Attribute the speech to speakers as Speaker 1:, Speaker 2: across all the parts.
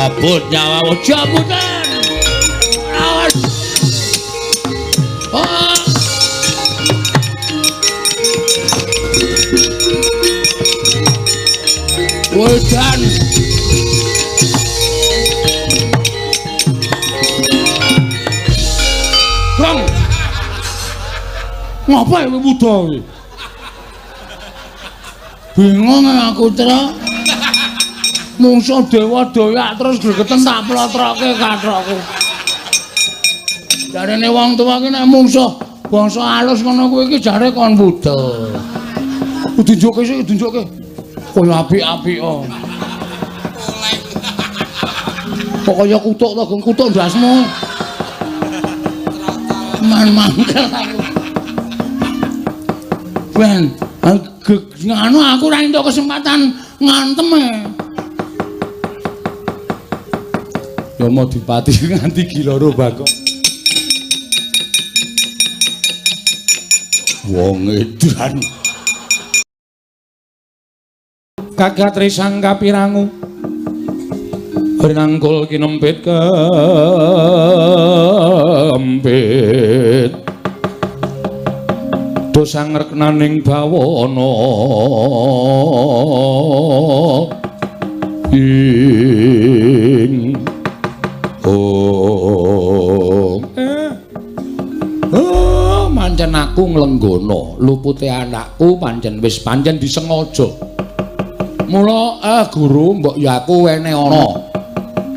Speaker 1: Cabut nyawamu, cabutan. Awas. Oh. Wedan. Gong. Ngapa kowe wuda kowe? Bingung aku, Tra. Mungsuh dewa doyak terus gregeten tak plotroke kathokku. Jarene wong tuwa ki nek mungsuh bangsa alus ngono kuwi iki jare kon budel. Tunjukke sik, tunjukke. Kaya apik-apik oh. Kok kaya kutuk to, Gong, kutuk ndasmu. Man mangkel aku. Ben, nganu aku ora entuk kesempatan ngantem e. Yama Dipati nganti giloro Bagong. Wong edan. Kagatri sang kapirangu rinangkul kinempit kempit dosa ngreknaning bawana ing oh oh pancen aku nglenggono lupute anakku pancen wis pancen disengaja. Mula guru mbok ya aku wene ana.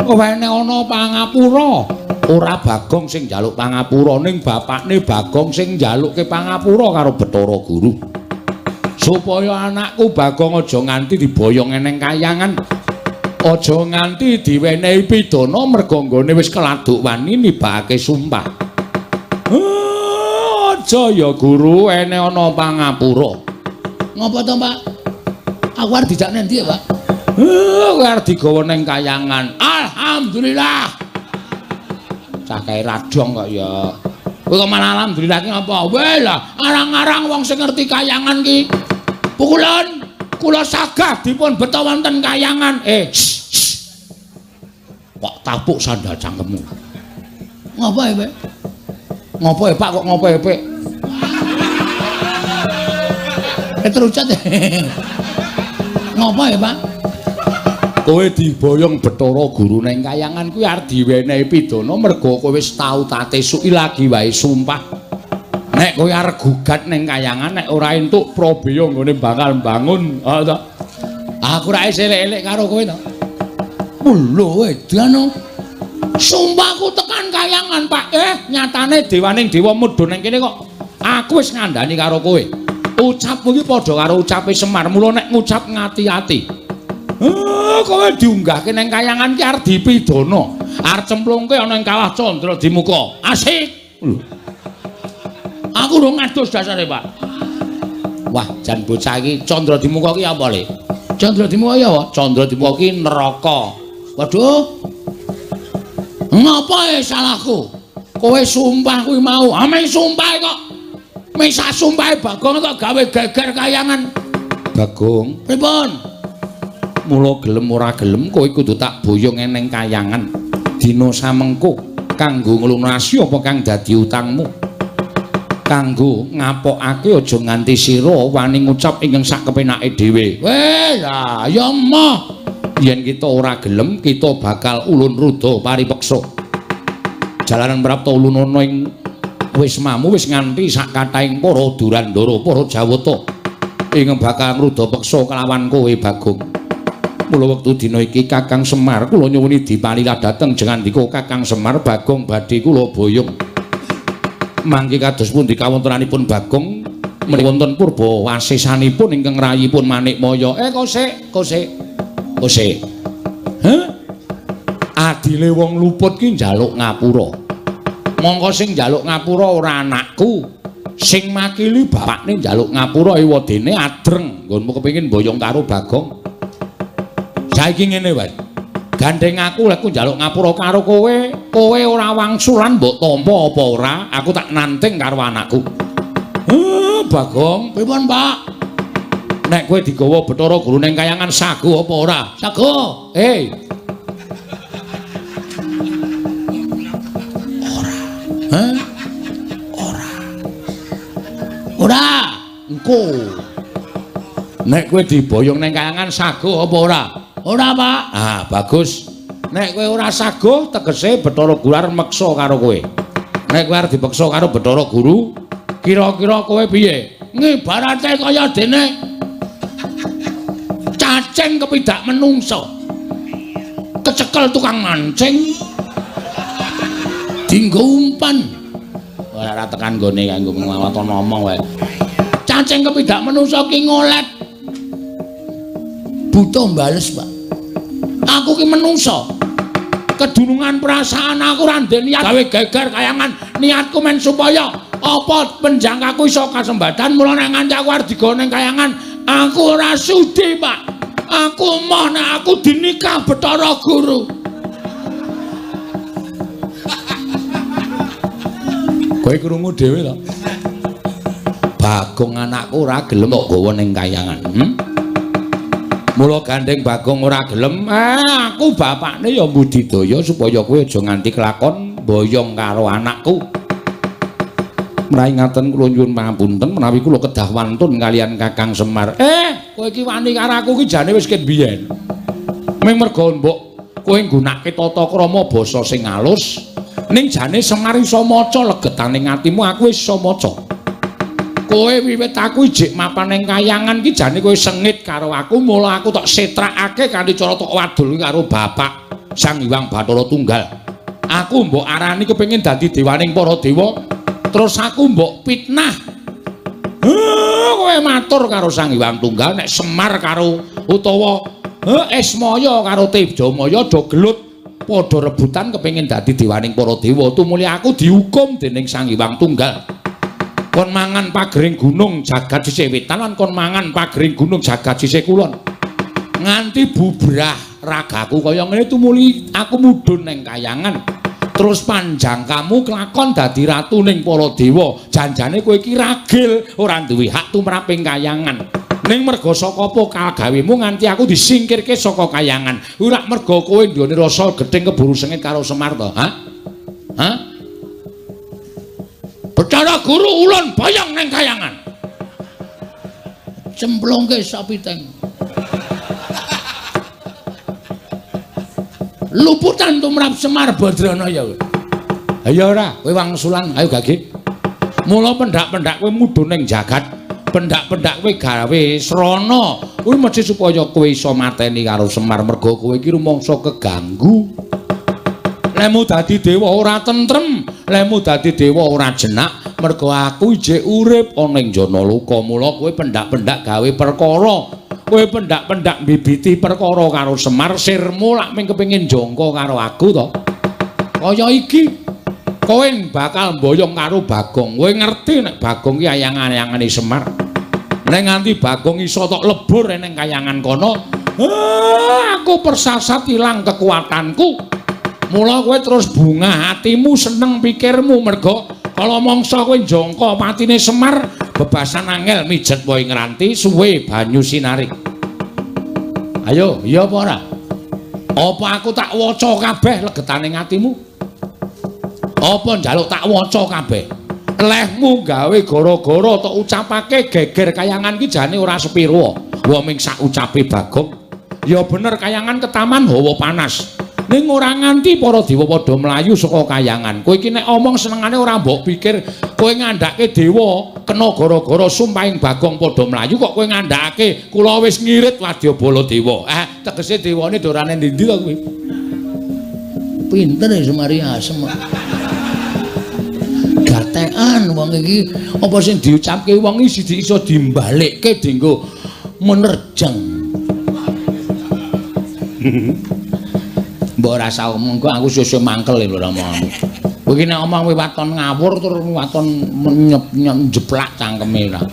Speaker 1: Wene ana pangapura. Ora Bagong sing njaluk pangapura ning bapakne Bagong sing njalukke pangapura karo Bathara Guru. Supaya anakku Bagong aja nganti diboyong eneng kayangan. Aja nganti diwenehi pidana merga nggone wis keladuk wani nibake sumpah. Aja ya guru ene ana pangapura. Ngopo to, Pak? Aku arep dijak nang ndi ya, Pak? Kowe arep digawa ning kayangan. Alhamdulillah. Cah kae radong kok ya. Kowe kok malah alhamdulillah ki ngapa? Weh lah, arang-arang wong sing ngerti kayangan ki. Pukulan kula sagah dipun beto wonten kayangan. Kok tapuk sandal cangkemmu. Ngopo ya, Pak? Ngopo ya, Pak kok ngopo ya, Pak? Terucat. Ngopo ya, Pak? Kowe diboyong Bathara Guru ning kayangan kuwi arep diwenehi pidana merga kowe wis tau tate suki lagi wae sumpah. Nek kowe arep gugat ning kayangan nek ora entuk prabeya nggone bakal mbangun. Ha to. Aku ra elek-elek karo kowe to. Lho edan. Sumpahku tekan kayangan, Pak. Nyatane dewaning dewa mudhun ning kene kok aku wis ngandani karo kowe. Ucapmu iki padha karo ucape Semar. Mula nek ngucap ngati-ati. Kowe diunggahke ning kayangan ki arep dipidana. Arep cemplungke ana ing kawah Candra Dimuka. Asik. Lho. Aku urung ngadus dasare, Pak. Wah, jan bocah iki Candra Dimuka ki apa, Le? Candra Dimuka ya apa? Candra Dimuka ki neraka. Waduh. Ngapa salahku? Kowe sumpah kuwi mau. Ame sumpah kok. Misah sumpahe Bagong kok gawe geger kayangan. Bagong, pripun? Mula gelem ora gelem kowe kudu tak boyong eneng kayangan. Dina samengko kanggo nglunasi apa kang dadi utangmu. Kanggo ngapokake aja nganti sira wani ngucap ingkang sak kepenake dhewe. Weh, lah ya emoh. Yen kita ora gelem kita bakal ulun ruda paripeksa. Jalaran prapta ulunana ing wismamu wis nganti sak kathahing para Durandara, para Jawata ingkang bakal ngruda peksa kelawan kowe Bagong. Mula wektu dina iki Kakang Semar kula nyuwuni dipalilah dhateng jengandika Kakang Semar Bagong badhe kula boyong. Mangke kados pundi kawontenanipun Bagong menika wonten purba wasesanipun ingkang rayipun Manikmaya. Kosek, kosek. Kosek. Heh? Adile wong luput ki njaluk ngapura. Mongko sing njaluk ngapura ora anakku. Sing makili bapakne njaluk ngapura ewadene adreng nggonmu kepengin boyong karo Bagong. Saiki ngene wae. Gandeng aku lek njaluk ngapura karo kowe, kowe ora wangsulan mbok tampa apa ora, aku tak nanting karo anakku. Bagong, pripun, Pak? Nek kowe digawa Bathara Guru ning kayangan sago apa ora? Sago. Wow. Nek kowe diboyong ning kayangan saguh apa ora? Ora, Pak. Ah, bagus. Nek kowe ora saguh tegese Bathara Guru arep meksa karo kowe. Nek kowe arep dipeksa karo Bathara Guru, kira-kira kowe piye? Ngibarate kaya dene cacing kepidak menungsa. Kecekel tukang mancing. Dinggo umpan. Ora tekan nggone kanggo nglawaton ngomong wae. Cacing kepidak menungsa ki ngolet. Butuh bales, Pak. Aku ki menungsa. Kedunungan perasaan aku ora ndek niat gawe geger kayangan. Niatku men supaya apa penjangkaku iso kasembadan, mula nek nganti aku arep digawa ning kayangan, aku ora sudi, Pak. Aku moh nek aku dinikah Bathara Guru. Kowe krungu dhewe to? Bagong anakku ora gelem kok gawa ning kayangan. Mula gandeng Bagong ora gelem, aku bapakne ya mbudidaya supaya kowe aja nganti kelakon boyong karo anakku. Menawi ngaten kula nyuwun pangapunten menawi kula kedah wantun kalian Kakang Semar. Kowe iki wani karo aku iki jane wis ket biyen. Ming merga mbok kowe nggunakake tata krama basa sing alus, ning jane Semar iso maca legetane atimu, aku wis iso maca. Kowe wiwit aku ijik mapan ning kayangan iki jane kowe sengit karo aku, mula aku tok setrakake kanthi cara tok wadul karo bapak Sang Hyang Bathara Tunggal. Aku mbok arani kepengin dadi dewaning para dewa, terus aku mbok fitnah. Kowe matur karo Sang Hyang Tunggal nek Semar karo utawa Ismaya karo Tejamaya do gelut padha rebutan kepengin dadi dewaning para dewa, tumuli aku dihukum dening Sang Hyang Tunggal. Kon mangan pagering gunung jagat sisih wetan lan kon mangan pagering gunung jagat sisih kulon. Nganti bubrah ragaku kaya ngene tumuli aku mudhun ning kayangan. Terus panjang kamu kelakon dadi ratu ning para dewa. Janjane kowe iki ragil ora duwe hak tumrap ing kayangan. Ning merga saka apa kagawemu nganti aku disingkirke saka kayangan. Ora merga kowe nduweni rasa gething keburu sengit karo Semar to, ha? Ha? Bathara Guru ulun boyong ning kayangan. Cemplungke sapiteng. Luputan tumrap Semar Badranaya. Ayo ora, kowe wangsulan, ayo gage. Mula pendak-pendak kowe mudhun ning jagat, pendak-pendak kowe gawe srana. Kuwi mesti supaya kowe iso mateni karo Semar merga kowe iki rumangsa keganggu. Lemu dadi dewa ora tentrem, lemu dadi dewa ora jenak, merga aku ijik urip ana ing Janaloka. Mula kowe pendak-pendak gawe perkara, kowe pendak-pendak mbibiti perkara karo Semar, sirmu lak mung kepengin jangka karo aku to. Kaya iki kowe bakal mboyong karo Bagong. Kowe ngerti nek Bagong ki ayang-ayangane Semar. Nek nganti Bagong iso tok lebur ning kayangan kono, aku persasat ilang kekuatanku. Mula kowe terus bunga hatimu, seneng pikirmu merga kala mangsa kowe njangka patine Semar, bebasan angel mijet wae ngranti suwe banyu sinari. Ayo, iya apa ora? Apa aku tak waca kabeh legetane atimu? Apa njaluk tak waca kabeh? Lehmu gawe gara-gara tok ucapake geger kayangan ki jane ora sepiro. Wong ming sak ucape Bagong. Ya bener kayangan ketaman hawa panas. Ning ora nganti para dewa padha mlayu saka kayangan. Kowe iki nek omong senengane ora mbok pikir, kowe ngandhake dewa kena gara-gara sumpahing Bagong padha mlayu kok kowe ngandhakake kula wis ngirit wadyabala dewa. Tegese dewane dorane ndi to kowe? Pinter ya Semari asem. Gatekan wong iki apa sing diucapke wong iki siji iso dimbalikke dienggo menerjang. Mbok ora usah omong kok aku sesuk mangkel lho omonganmu. Kowe iki nek omong kowe waton ngawur terus waton njeplak cangkeme ora.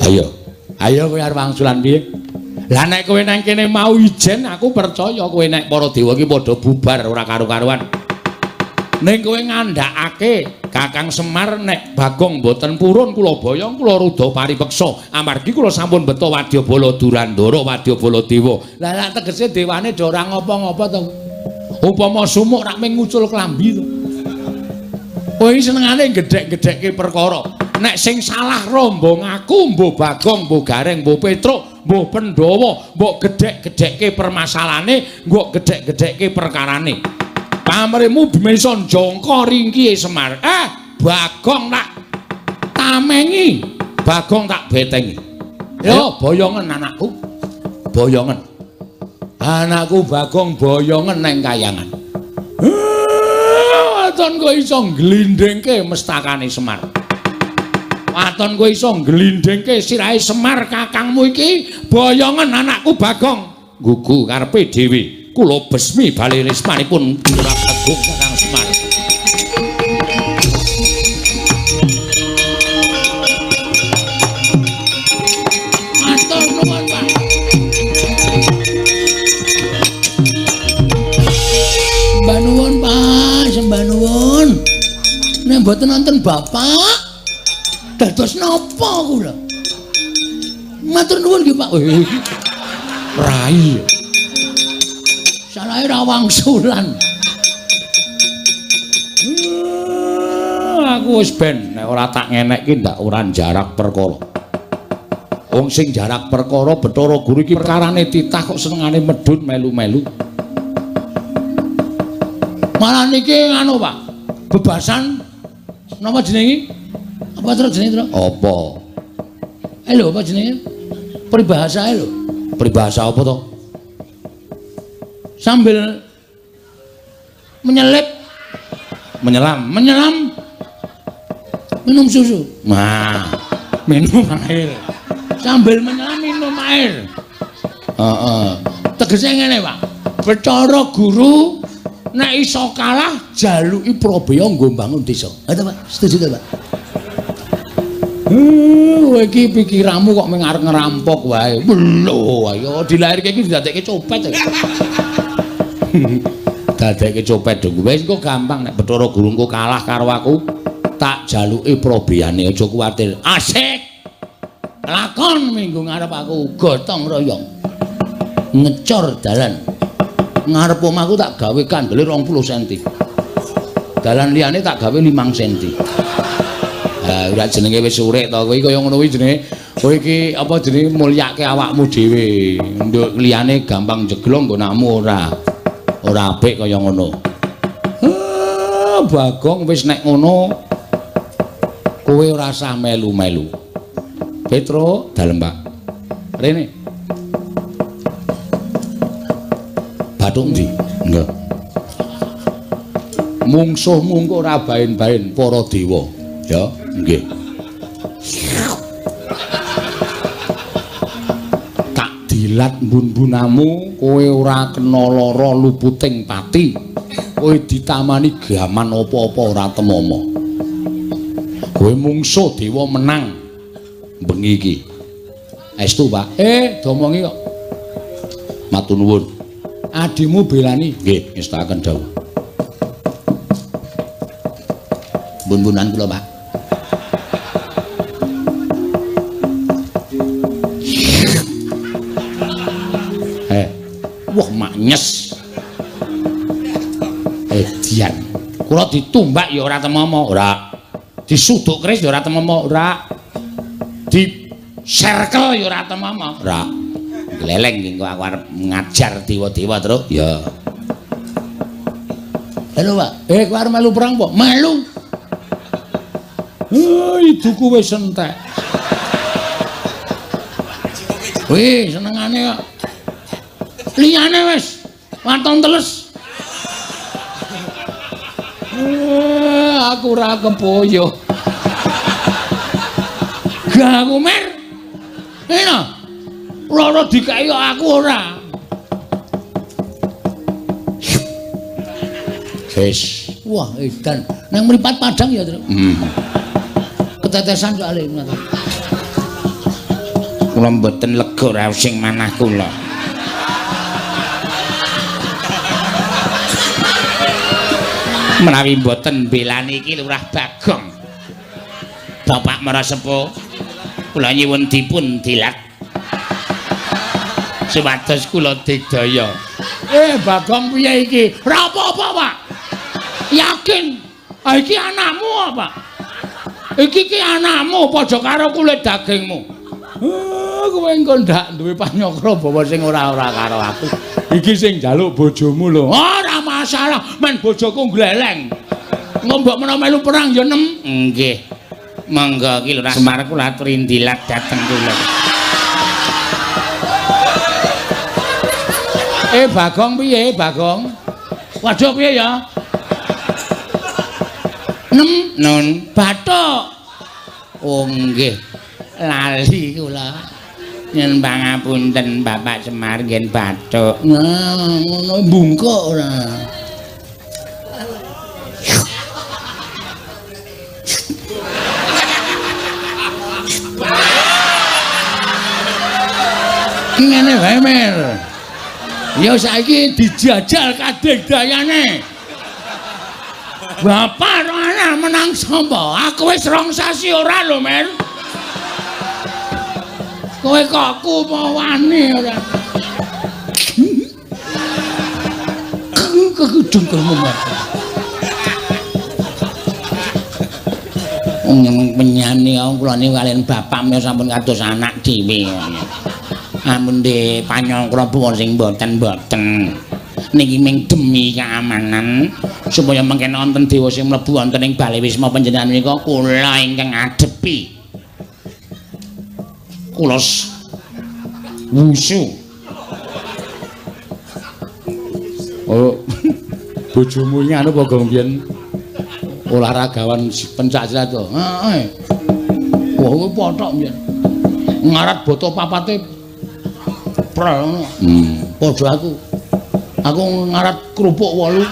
Speaker 1: Ayo. Ayo kowe arep wangsulan piye? Lah nek kowe nang kene mau ijen aku percaya kowe nek para dewa iki padha bubar ora karu-karuan. Ning kowe ngandhakake Kakang Semar nek Bagong mboten purun kula boyong kula rudha paripeksa amargi kula sampun beto wadyabala Durandara wadyabala dewa. Lah lak tegese dewane do ora ngopo-ngopo to. Upama sumuk rak mung ngucul klambi to. Kowe iki senengane gedhek-gedhekke perkara. Nek sing salah rombong aku, mbuh Bagong, mbuh Gareng, mbuh Petruk, mbuh Pandhawa, mbok gedhek-gedhekke permasalahane, mbok gedhek-gedhekke perkarane. Pamrihmu bisa njongko ringkihe Semar. Bagong tak tamengi, Bagong tak betengi. Yo boyongen anakku. Boyongen. Anakku Bagong boyongen neng kayangan. Waton kowe iso ngglindhingke mestakane Semar. Waton kowe iso ngglindhingke sirahe Semar kakangmu iki, boyongen anakku Bagong. Gugu karepe dhewe. Kula besmi bali rismanipun Lurah Bagong Kakang Semar. Matur nuwun, Pak. Sembah nuwun, Pak, sembah nuwun. Nek mboten nonton Bapak, dados napa kula? Matur nuwun nggih, Pak. Rai. Salahe ra wangsulan. Aku wis ben nek ora tak ngenekke ndak ora jarak perkara. Wong sing jarak perkara Bathara Guru iki perkarane titah kok senengane medhun melu-melu. Malah niki nganu, Pak. Bebasan napa jenenge? Apa terus jenenge, Tru? Apa? Lho, apa jenenge? Peribahasa lho. Peribahasa apa to? Sambil menyelip, menyelam, menyelam, minum susu. Nah, minum air. Sambil menyelam minum air. Heeh. Tegese ngene, Pak. Bathara Guru nek iso kalah jaluki prabeya nggo mbangun desa. Ha to, Pak? Setuju to, Pak? Kowe iki pikiranmu kok mung arep ngerampok wae. Lho, ayo dilairke iki didadekke copet. Dadekke copet dong. Wis engko gampang nek Bathara Guru engko kalah karo aku, tak jaluki probeyane, aja kuwatir. Asik. Lakon minggu ngarep aku gotong royong. Ngecor dalan. Ngarep omahku tak gawe kandele 20 cm. Dalan liyane tak gawe 5 cm. Ha, ora jenenge wis urip to kowe kaya ngono kuwi jenenge. Kowe iki apa jenenge mulyake awakmu dhewe. Nduk liyane gampang jeglong nggonamu ora. Ora apik kaya ngono. Bagong wis nek ngono kowe ora usah melu-melu. Petro, dalem Pak. Rene. Bathuk ndi? Nggih. Mungsuhmu engko ora baen-baen para dewa. Ya, nggih. Tak dilat mbun-mbunamu, kowe ora kena lara luputing pati. Kowe ditamani gaman apa-apa ora temama. Kowe mungsuh dewa menang bengi iki. Estu, Pak. Domongi kok. Matur nuwun. Adimu belani. Nggih, ngestakaken dawuh. Mbun-mbunan kula, Pak. Wah, maknyes. Edian. Kula ditumbak ya ora temama, ora. Disuduk keris ya ora temama, ora. Di serkel ya ora temama, ora. Gleleng iki aku arep ngajar dewa-dewa, Truk. Ya. Halo, Pak. Kowe arep melu perang apa? Melu. Iduku wis entek. Wih, senengane kok. Liyane wis waton teles. Aku ora kepoyo. Gak aku mer. Enak. Loro dikeki kok aku ora. Wis. Wah, edan. Nang mripat padang ya, Truk. Ketetesan soalé ngono. Kula mboten lega raos sing manah kula. Menawi mboten belani iki Lurah Bagong. Bapak Marasepuh, kula nyuwun dipun dilat supados kula digdaya. Bagong piye iki? Ora apa-apa, Pak. Yakin. Ah iki anakmu apa? Iki ki anakmu padha karo kulit dagingmu. Kowe engko ndak duwe panyokra bawa sing ora-ora karo aku. Iki sing njaluk bojomu lho. Ora masalah, men bojoku gleleng. Engko mbok menawa melu perang ya nem.
Speaker 2: Nggih. Monggo ki Lurah Semar kula aturi ndilat dhateng kula.
Speaker 1: Bagong piye, Bagong? Waduh piye ya? Nem
Speaker 2: nun
Speaker 1: bathuk.
Speaker 2: Oh nggih. Lali kula. Nyuwun pangapunten Bapak Semar ngen bathuk.
Speaker 1: Nah, ngono bungkuk ora. Ngene wae, Mer. Ya saiki dijajal kadek dayane. Bapak ro anak menang sapa? Aku wis 2 sasi ora lho, Mer. Kowe kok kumawane ora. Kekudungkelmu, Mer.
Speaker 2: Wong penyani kula niku kaliyan bapak menika sampun kados anak dhewe. Amun de panyangkra buwon sing mboten-mboten. Niki ming demi keamanan supaya mengken wonten dewa sing mlebu wonten ing bale wisma panjenengan menika kula ingkang adepi. Kula
Speaker 1: wusu. Oh, bojomu iki anu apa gong biyen olahragawan pencak silat to? Heeh. Wah, kuwi pothok biyen. Ngarat boto papate prel ngono. Padha aku. Aku ngarat kerupuk 8.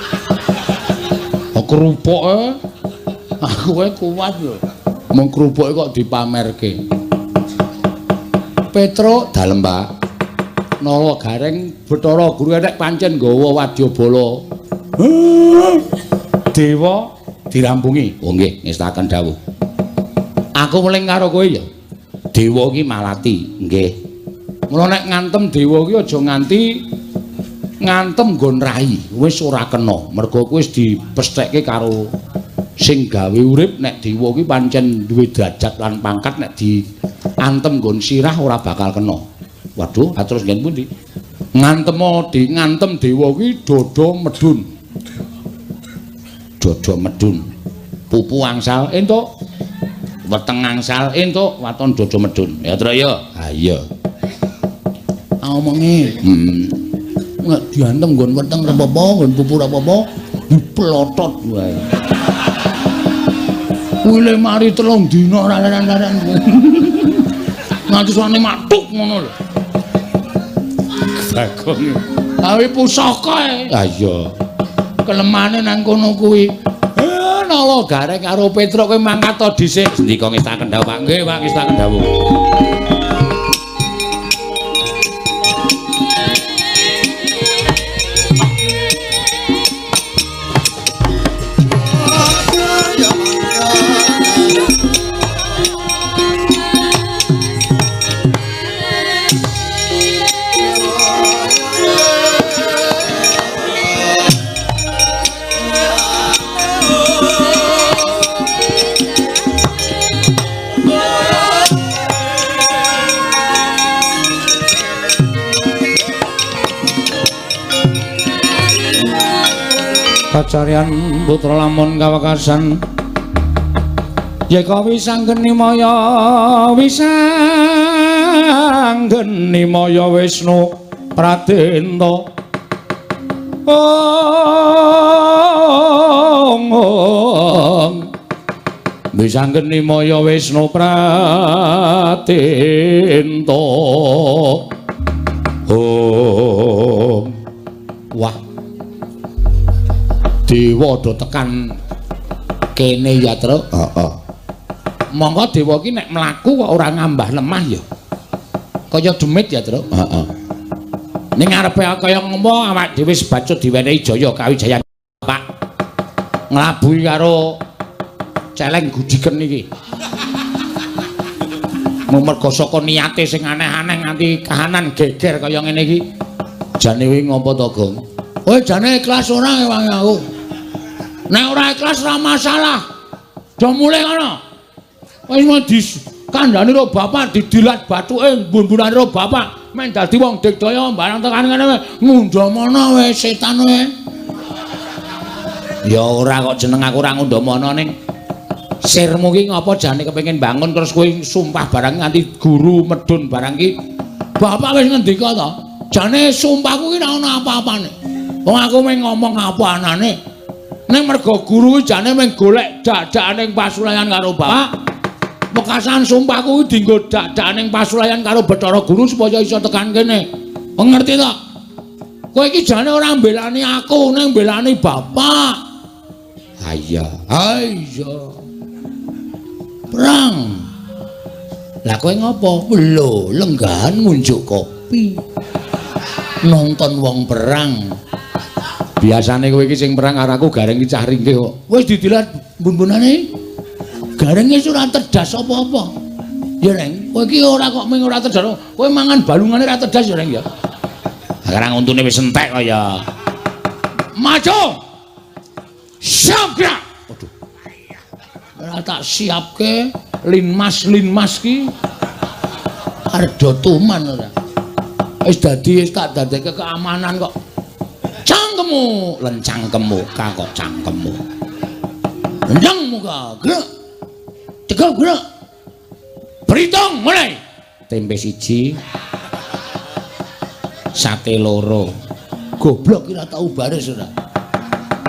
Speaker 1: Oh, kerupuke aku kowe kuat lho. Mung kerupuke kok dipamerke. Petruk dalem, Pak. Nala Gareng Bathara Guru nek pancen nggawa wadyabala. Dewa dirampungi. Oh nggih, ngestaken dawuh. Aku weling karo kowe ya. Dewa iki malati, nggih. Mula nek ngantem dewa iki aja nganti ngantem nggon rai, wis ora kena. Mergo kuwi wis dipesthekke karo sing gawe urip nek dewa iki pancen duwe derajat lan pangkat nek diantem nggon sirah ora bakal kena. Waduh, terus nggen pundi? Ngantemo di ngantem dewa iki dada medhun. Dada medhun. Pupu angsal entuk. Weteng angsal entuk, waton dada medhun. Ya, Tru ya. Ha iya. Omongi. Nek diantem nggon weteng ora apa-apa, nggon pupu ora apa-apa, diplotot wae. Kuwi le mari 3 dina ora leren-leren. Nganti suwane matuk ngono lho. Bagong. Awi pusaka e. Ha iya. Kelemane nang kono kuwi. Nala Gareng karo Petruk kowe mangkat to dhisik. Sendika ngestaken dawuh, Pak. Nggih, Pak, ngestaken dawuh. Kacarian putra lamun kawekasan yeka wisanggeni maya wisanggeni maya Wisnu Pradenta ong ong wisanggeni maya Wisnu Pradenta ong. Wah, dewa do tekan kene ya, Truk. Heeh. Monggo dewa iki nek mlaku kok ora ngambah lemah ya. Kaya demit ya, Truk. Heeh. Ning ngarepe kaya ngopo awak dhewe wis bacut diwenehi jaya kawijayan, Pak. Nglabuhi karo celeng gudiken iki. Mergo saka niate sing aneh-aneh nganti kahanan geger kaya ngene iki. Jane kuwi ngopo to, Gong? Kowe jane ikhlas ora ewangi aku. Nek ora ikhlas ora masalah. Do mulih ngono. Wis mau dikandhani karo bapak didilat bathuke mbun-mbunane karo bapak. Men dadi wong digdaya barang tekan ngene ngundhamana wis setan kowe. Ya ora kok jeneng aku ora ngundhamana ning sirmu ki ngapa jane kepengin bangun terus kowe sumpah barang nganti guru medun barang ki. Bapak wis ngendika to. Jane sumpahku ki ora ono apa-apane. Wong aku mung ngomong apa anane. Ning mergo guru ki jane mung golek dadakane pasulayan karo bapak. Wekasan sumpahku ki dienggo dadakane pasulayan karo Bathara Guru supaya iso tekan kene. Ngerti to? Kowe iki jane ora mbelani aku, ning mbelani bapak. Ha iya. Ha iya. Perang. Lah kowe ngopo? Lho, lenggahan ngunjuk kopi. Nonton wong perang. Biasane kowe iki sing perang karo aku gareng iki cah ringkih kok. Wis didilat mbun-mbunane. Gareng wis ora terdas apa-apa. Ya, Reng, kowe iki ora kok mung ora terdas. Kowe mangan balungane ora terdas ya, Reng ya.
Speaker 2: Sekarang untune wis entek kok ya.
Speaker 1: Maju. Siap gerak. Waduh. Ora tak siapke linmas-linmas ki. Arep do tuman ora. Wis dadi wis tak dadekke keamanan kok. Cangkemmu,
Speaker 2: lencangkemmu, kok cangkemmu.
Speaker 1: Lencang muka, gerak. Tegak gerak. Berhitung mulai.
Speaker 2: Tempe siji. Sate loro.
Speaker 1: Goblok ki ora tau baris ora.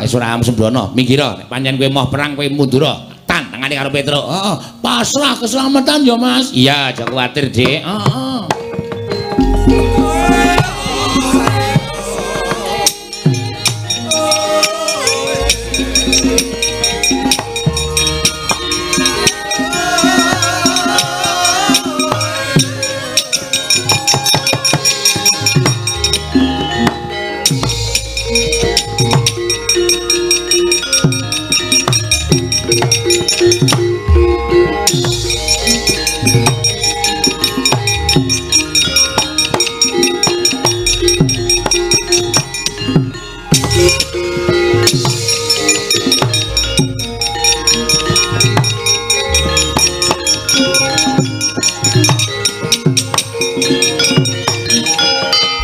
Speaker 2: Wis ora sembrono, minggir nek pancen kowe moh perang kowe mundur. Tan tangane karo Petruk.
Speaker 1: Heeh, pasrah keselamatan ya, Mas.
Speaker 2: Iya, aja kuwatir, Dik.
Speaker 1: Heeh.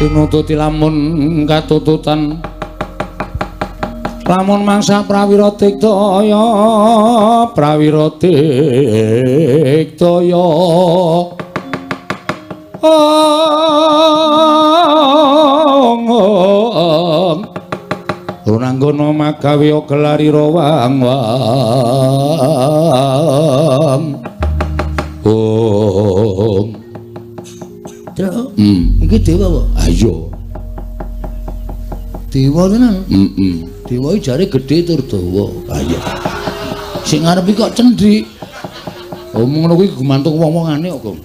Speaker 1: Tinututi lamun katututan lamun mangsa prawira digdaya prawira digdaya ong runanggono magawe gelari rawang wang ong. Iki dewa apa?
Speaker 2: Ayo.
Speaker 1: Dewa tenan.
Speaker 2: Heeh.
Speaker 1: Dewa iki jare gedhe tur dawa.
Speaker 2: Ha iya.
Speaker 1: Sing ngarep iki kok cendhik. Oh ngono kuwi gumantung wong-wongane kok, Gong.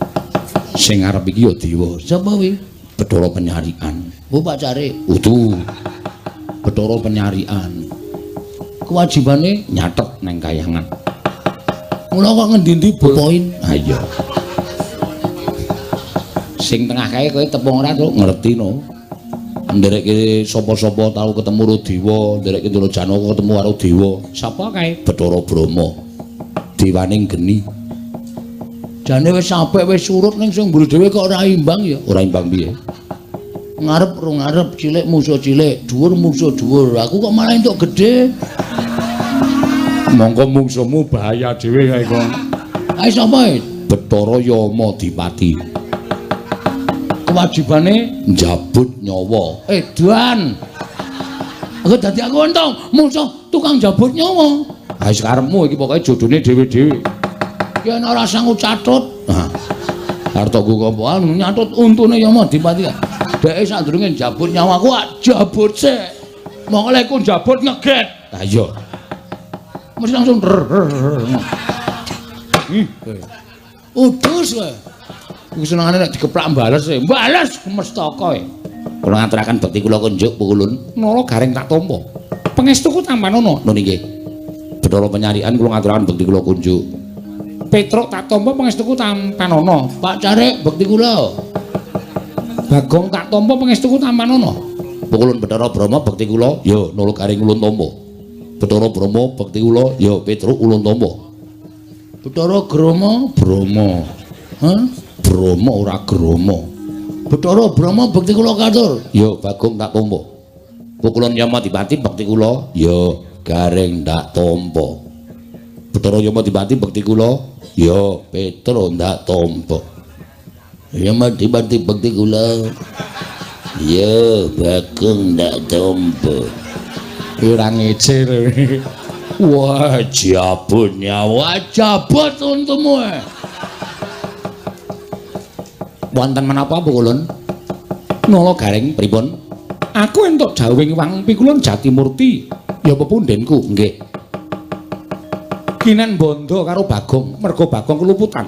Speaker 2: Sing ngarep iki ya dewa.
Speaker 1: Sapa kuwi?
Speaker 2: Bathara Penyarikan.
Speaker 1: Oh pacare.
Speaker 2: Udu. Bathara Penyarikan.
Speaker 1: Kewajibane
Speaker 2: nyatet nang kayangan.
Speaker 1: Mula kok ngendi-endi poin.
Speaker 2: Ha iya. Sing tengah kae kowe tepung ora to ngerti no. Nderekke sapa-sapa tau ketemu karo dewa, nderekke Ndara Janaka ketemu karo dewa. Sapa kae? Bathara Brahma. Dewaning geni.
Speaker 1: Jane wis apik wis surut ning sing mburi dhewe kok ora imbang ya.
Speaker 2: Ora imbang piye?
Speaker 1: Ngarep ro ngarep, cilik musuh cilik, dhuwur musuh dhuwur. Aku kok malah entuk gedhe.
Speaker 2: Mongko mungsuhmu bahaya dhewe kae kok.
Speaker 1: Kae sapa e?
Speaker 2: Bathara Yama Dipati.
Speaker 1: Kewajibane
Speaker 2: njabut nyawa.
Speaker 1: Edan. Aku dadi aku untung musuh tukang jabut nyawa.
Speaker 2: Ha wis karepmu iki pokoke jodone dhewe-dhewe.
Speaker 1: Ki ana ora sanggup catut.
Speaker 2: Ha.
Speaker 1: Arep tok kompoan nyatut untune Yama Dipati. Dheke sadurunge njabut nyawaku jabut sik. Mongko lek ku njabut ngeget.
Speaker 2: Ha iya.
Speaker 1: Mesti langsung udus kowe. Iku senengane nek dikeplak bales e. Bales mestaka e.
Speaker 2: Kula ngaturaken bekti kula kunjuk pukulun.
Speaker 1: Nara gareng tak tampa. Pangestuku tampanono.
Speaker 2: Nun inggih. Bathara Penyarikan kula ngaturaken bekti kula kunjuk.
Speaker 1: Petruk tak tampa pangestuku tampanono. Pak Carik bekti kula. Bagong tak tampa pangestuku tampanono.
Speaker 2: Pukulun Bathara Brahma bekti kula. Ya Nara gareng ulun tampa. Bathara Brahma bekti kula. Ya Petruk ulun tampa.
Speaker 1: Bathara Grama, Brama. Hah? Brama ora Grama. Bathara Brama bekti kula katur. Ya, Bagong tak tampa. Pukulun Yamadipati bekti kula. Ya, Gareng ndak tampa. Bathara Yamadipati bekti kula. Ya, Petro ndak tampa. Yamadipati bekti kula. Ya, Bagong ndak tampa. Ora ngece. Wah, jabut nyawa, jabut untumu. Wonten menapa Pukulun? Nala Gareng pripun? Aku entuk dawuhing Wang Pikulun Jatimurti. Ya pepundhenku, nggih. Kinen bondo karo Bagong, merga Bagong keluputan.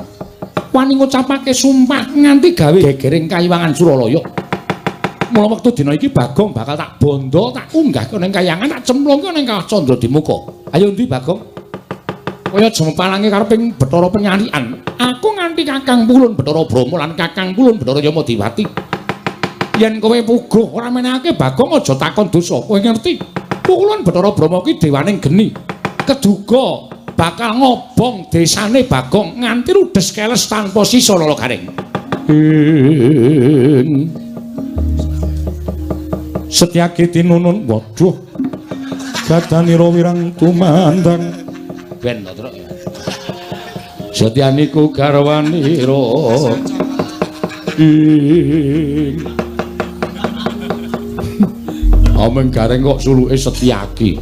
Speaker 1: Wani ngucapake sumpah nganti gawe gegering kayiwangan Suralaya. Mula wektu dina iki Bagong bakal tak bondo, tak unggahke ning kayangan, tak cemplungke ning Kawah Candradimuka. Ayo ndi Bagong? Kaya jemepalange kareping Bathara Penyalikan. Aku nganti Kakang Pulun Bathara Brama lan Kakang Pulun Bathara Yamadipati. Yen kowe puguh ora menehake Bagong aja takon dosa. Kowe ngerti? Pulun Bathara Brama ki dewaning geni. Keduga bakal ngobong desane Bagong nganti rudes keles tanpa sisa Lala Gareng.
Speaker 3: Setyaki tinunun waduh gadanira wirang tumandang
Speaker 1: ben to truk ya. Setyaniku garwanira ing
Speaker 3: Ameng Gareng kok suluke Setyaki.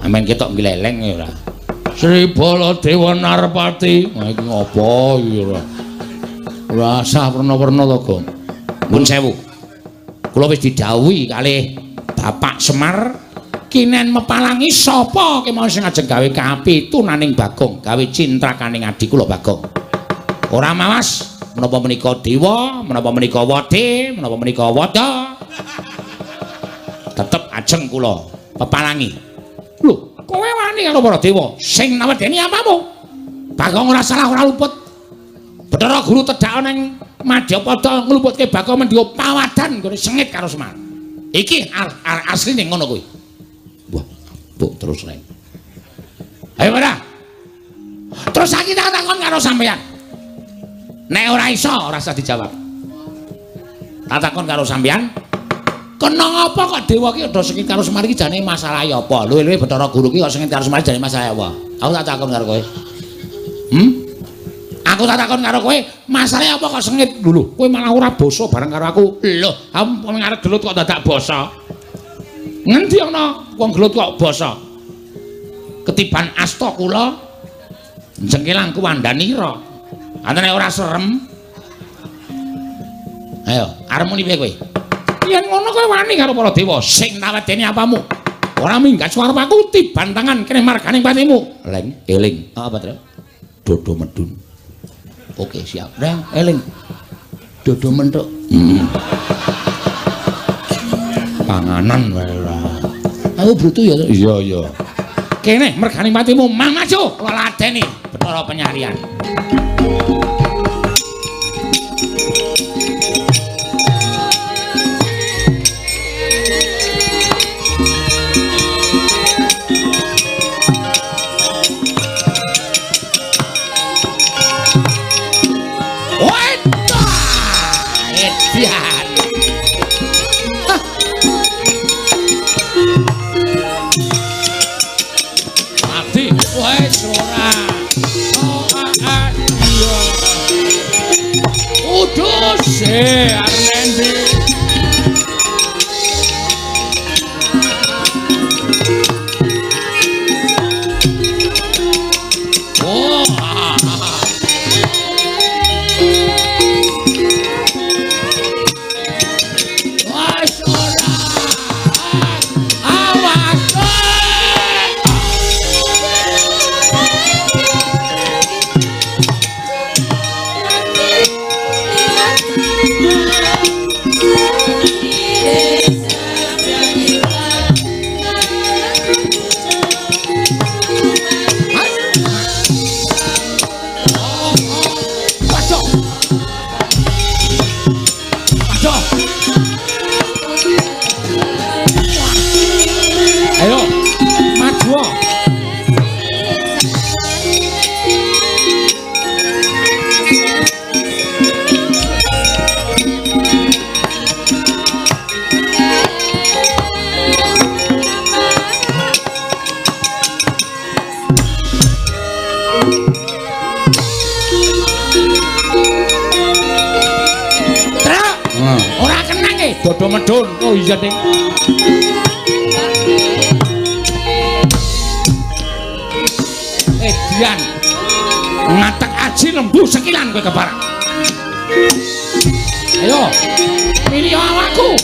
Speaker 1: Amen ketok gleleng ya ora. Sri Baladewa Narpati. Wah iki ngopo iki ora. Ora sah werna-werna to, Gong. Nuwun sewu. Kula wis didhawuhi kalih Bapak Semar kinen mepalangi sapa kemawon sing ajeng gawe kapitunaning Bagong, gawe cintrakaning adi kula Bagong. Ora mawas menapa menika dewa, menapa menika wade, menapa menika wada. Tetep ajeng kula pepalangi. Lho, kowe wani karo para dewa sing nawedeni apamu? Bagong ora salah ora luput. Bathara Guru tedhak ning Madyapada ngluputke Bagong mendhiwa pawadan nggone sengit karo Semar. Iki asline ngono kuwi. Wah, buk terus reng. Ayo ora. Terus saiki tak takon karo sampeyan. Nek ora iso ora usah dijawab. Tak takon karo sampeyan. Kena ngapa kok dewa ki udah sengit karo Semar iki jane masalahe apa? Luwe-luwe Bathara Guru ki kok sengit karo Semar jane masalahe apa? Aku tak takon karo kowe. Aku tak takon karo kowe, masalahe apa kok sengit? Lho, kowe malah ora basa bareng karo aku. Lho, aku ngarep gelut kok dadak basa. Ngendi ana wong gelut kok basa? Ketiban asta kula jengkelang kuwandanira. Antene ora serem. Ayo, arep muni piye kowe? Yen ngono kowe wani karo para dewa sing nawedeni apamu? Ora minggat suara aku tiban tangan kene marganing patimu. Leng, eling. Apa, Tru? Dodo medun. Oke, siap. Reng, eling. Dodo mentuk. Panganan wae ora. Aku brutu ya. Iya, iya. Kene merganing patimu mang maju kula ladeni Bathara Penyarian.
Speaker 4: Yeah.
Speaker 1: Dodo medun. Oh iya, Ding. Edian. Ngatek aji lembu sekilan kowe keparak. Ayo, pilih awakku.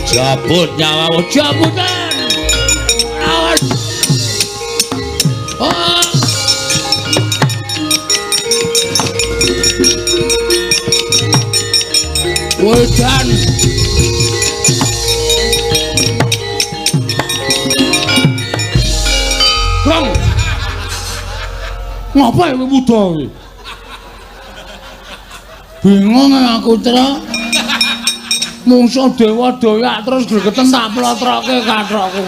Speaker 1: Jabut nyawamu, jabutan. Awas. Oh. Wedan. Gong. Ngapa kowe wuda kowe? Bingung aku, Tra. Mungsuh dewa doyak terus gregeten tak plotroke kathokku.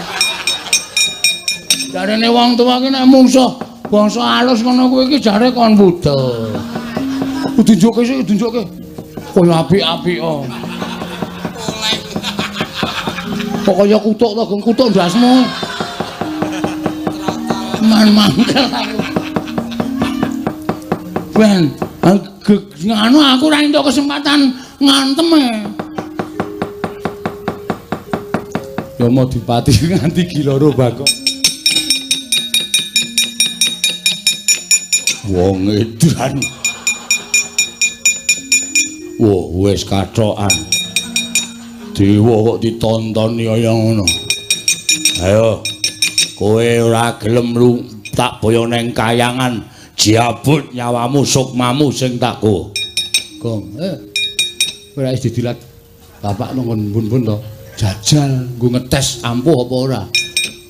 Speaker 1: Jarene wong tuwa ki nek mungsuh bangsa alus ngono kuwi iki jare kon budhel. Tunjukke sik, tunjukke. Kaya apik-apik oh. Kok kaya kutuk to, Gong, kutuk ndasmu. Man mangkel aku. Ben, nganu aku ora entuk kesempatan ngantem e. Yama Dipati nganti giloro Bagong. Wong edan. Wah, wis kathokan. Dewa kok ditontoni kaya ngono. Ayo, kowe ora gelem tak boyo neng kayangan, jabut nyawamu sukmamu sing tak go. Gong, ora wis didilat bapak nang bun-bun to. Jajal nggo ngetes ampuh apa ora.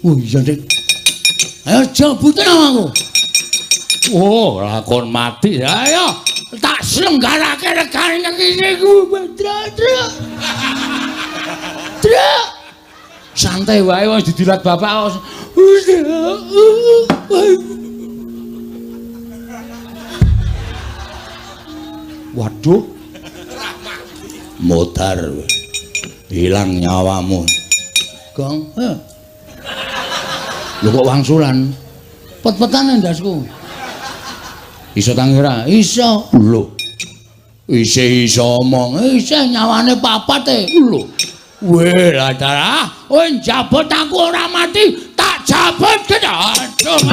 Speaker 1: Oh iya, Dik. Ayo jabuten awakku. Oh, lakon mati. Ayo, tak selenggarake regane iki ku, Tra. Tra. Santai wae wis didilat bapak. Waduh. Modar. Hilang nyawamu. Gong, Lho kok wangsulan? Pet-petane ndasku. Iso tangi ora? Iso. Lho. Isih iso omong. Isih nyawane papat e. Lho. Weh, lah darah. Kowe njabut aku ora mati, tak jabut ke. Aduh,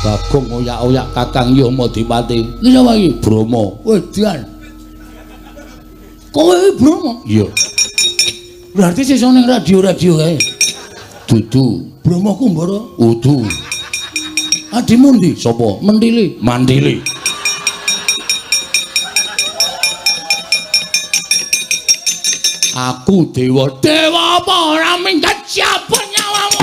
Speaker 1: Bagong oyak-oyak Kakang Yama Dipati. Iki sapa iki? Brahma. Wedan. Kowe iki Brahma? Iya. Berarti sesuk ning radio-radio kae. Dudu. Brahma Kumbara? Udu. Adimu ndi? Sapa? Mentili. Mantili. Aku dewa. Dewa apa ora minggat siapa nyawamu?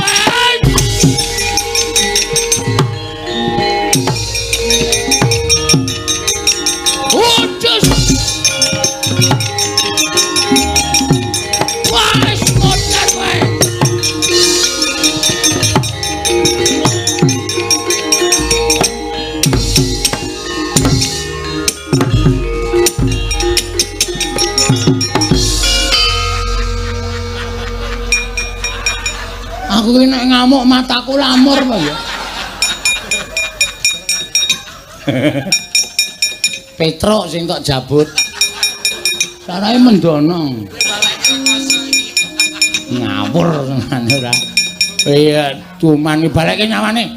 Speaker 1: Aku ki nek ngamuk mata Mataku lamur apa ya? Petruk sing tok jabut. Sarahe mendono. Ngawur senengane ora. Iya, cuman balekke nyawane.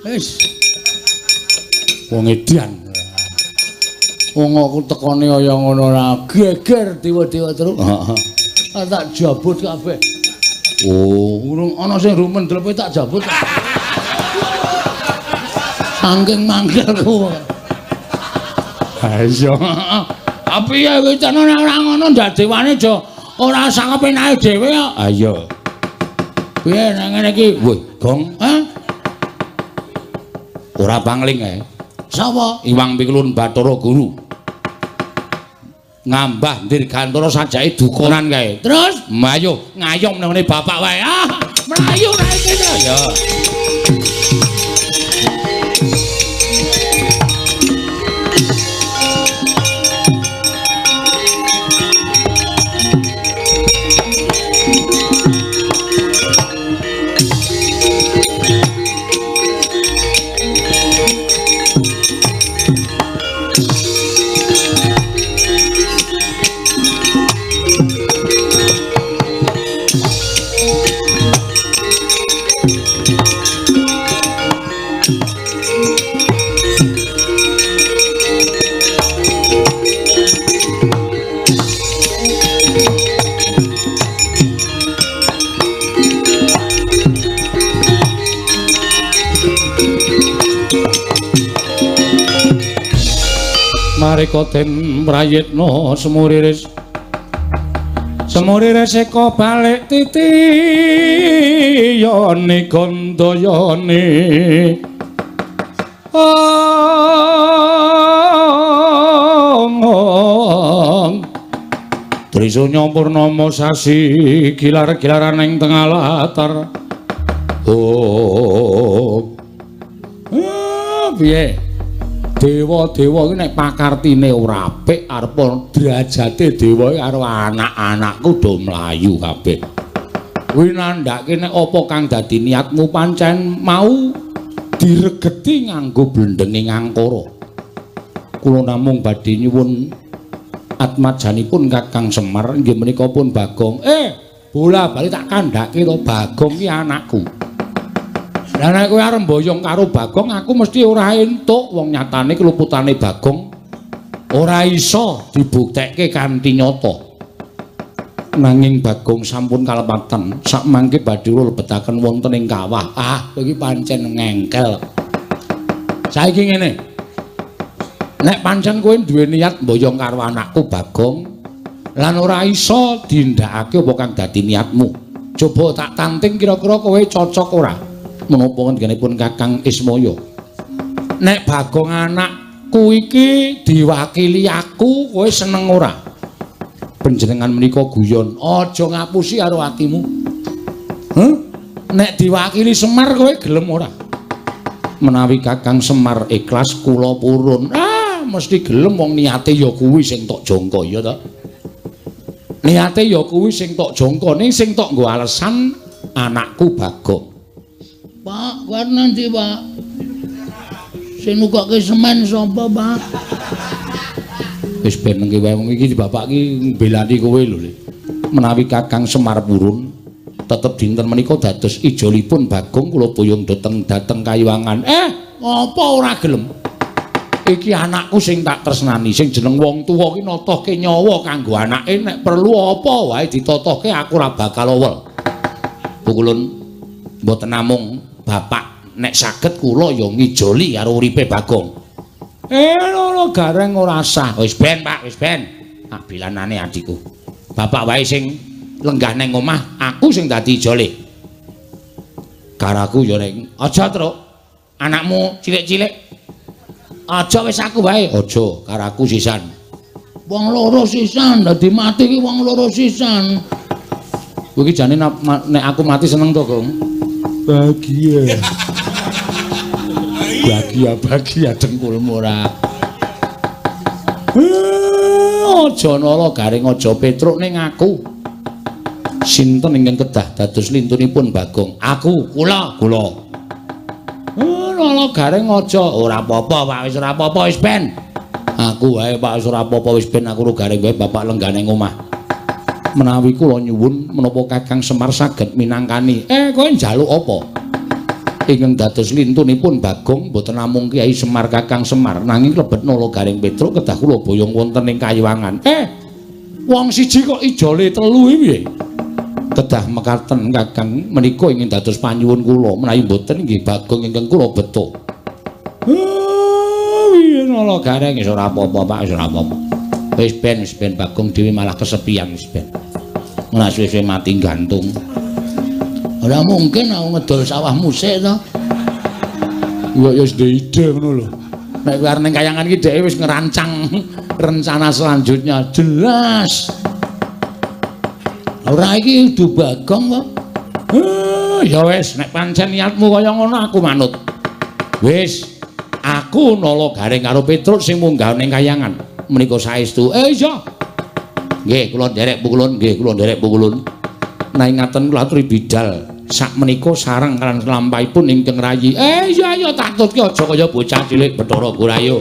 Speaker 1: Wis. Wong edan. Wong aku tekone kaya ngono ora geger dewa-dewa terus. Heeh. Tak jabut kabeh. Oh, urung ana sing rumen drepe tak jabut. Saking mangkelku. Ha iya. Tapi ya wis nek ora ngono ndak dewane aja ora sakepenake dhewe kok. Ha iya. Piye nek ngene iki? Wih, Gong. Hah? Ora pangling ae. Sapa? Iwang Pikulun Bathara Guru. Ngambah dirgantara sajake dukonan kae. Terus mayo ngayom nang ngene bapak wae. Ah, mlayu kae kene. Ya. Mareka den prayitna semuriris semuriris eka balik titiyane gandayane ong Trisunya purnama sasi gilar-gilaran ing tengah latar. Oh, piye? Dewa-dewa iki nek pakartine ora apik arep derajate dewa iki karo anak-anakku do mlayu kabeh. Kuwi nandhake nek apa kang dadi niatmu pancen mau diregeti nganggo blendenge ngangkara. Kula namung badhe nyuwun atmajanipun Kakang Semar inggih menika pun Bagong. Bola bali tak kandhake to Bagong ki anakku. Lah nek kowe arep mboyong karo Bagong aku mesti ora entuk, wong nyatane keluputane Bagong ora iso dibuktekke kanthi nyata. Nanging Bagong sampun kalepatan sakmangke badhe kula lebetaken wonten ing kawah. Ah, kowe iki pancen ngengkel. Saiki ngene. Nek pancen kowe duwe niat mboyong karo anakku Bagong lan ora iso dindakake apa kang dadi niatmu. Coba tak tanting kira-kira kowe cocok ora? Menapa ngendikanipun Kakang Ismaya? Nek Bagong anakku iki diwakili aku, kowe seneng ora? Panjenengan menika guyon, aja ngapusi karo atimu. Heh? Nek diwakili Semar kowe gelem ora? Menawi Kakang Semar ikhlas kula purun. Ah, mesti gelem wong niate ya kuwi sing tok jangka ya ta. Niate ya kuwi sing tok jangka, ning sing tok nggo alesan anakku Bagong.
Speaker 2: Pak, kowe nanti, Pak. Sing nukokke semen sapa, Pak?
Speaker 1: Wis ben nengke wae wong iki bapak iki mbelani kowe lho. Menawi Kakang Semar purun, tetep dinten menika dados ijolipun Bagong kula boyong dhateng Kayuwangan. Apa ora gelem? Iki anakku sing tak tresnani, sing jeneng wong tuwa iki notohke nyawa kanggo anake, nek perlu apa wae ditotohke aku ora bakal owel. Pukulun mboten namung bapak, nek saged kula ya ngijoli karo uripe Bagong. Lho gareng ora sah. Wis ben, Pak, wis ben. Tak bilanane adikku. Bapak wae sing lenggah nang omah, aku sing dadi ijole. Karaku ya nek aja, Truk. Anakmu cilik-cilik. Aja wis aku wae. Aja, karaku sisan.
Speaker 2: Wong loro sisan, dadi mati ki wong loro sisan.
Speaker 1: Kowe iki jane nek aku mati seneng to, Gong? Bahagia. Bahagia-bahagia dengkulmu ora. Aja Nala Gareng aja Petruk ning aku. Sinten ingkang kedah dados lintunipun Bagong? Aku, kula, kula. Nala Gareng aja ora apa-apa Pak, wis ora apa-apa wis ben. Aku wae Pak wis ora apa-apa wis ben aku Gareng wae bapak lenggane omah. Menawi kula nyuwun menapa Kakang Semar saged minangkani. Kowe njaluk apa? Ingkang dados lintunipun Bagong mboten namung Kyai Semar Kakang Semar nanging klebet Nala Gareng Petruk kedah kula boyong wonten ing Kayiwangan. Wong siji kok ijole telu iki piye? Kedah mekaten Kakang menika ingin dados panyuwun kula menawi mboten nggih Bagong ingkang kula beto. Piye Nala Gareng wis ora apa-apa Pak wis ora apa-apa. Wis ben Bagong dhewe malah kesepian wis ben. Ora suwe-suwe mati gantung.
Speaker 2: Ora mungkin aku ngedol sawah musik to.
Speaker 1: Ya wis duwe ide ngono lho. Nek kowe arep ning kayangan iki dheke wis ngerancang rencana selanjutnya jelas.
Speaker 2: Ora iki kudu Bagong kok.
Speaker 1: Ya wis nek pancen niatmu kaya ngono aku manut. Wis, aku Nala Gareng karo Petruk sing munggah ning kayangan. Menika saestu. Iya. Nggih, kula nderek pukulun, nggih kula nderek pukulun. Nanging ngaten kula aturi bidal. Sakmenika sareng kaliyan lampahipun ingkang rayi. Iya iya tak tutke aja kaya bocah cilik Bathara Guru ayo.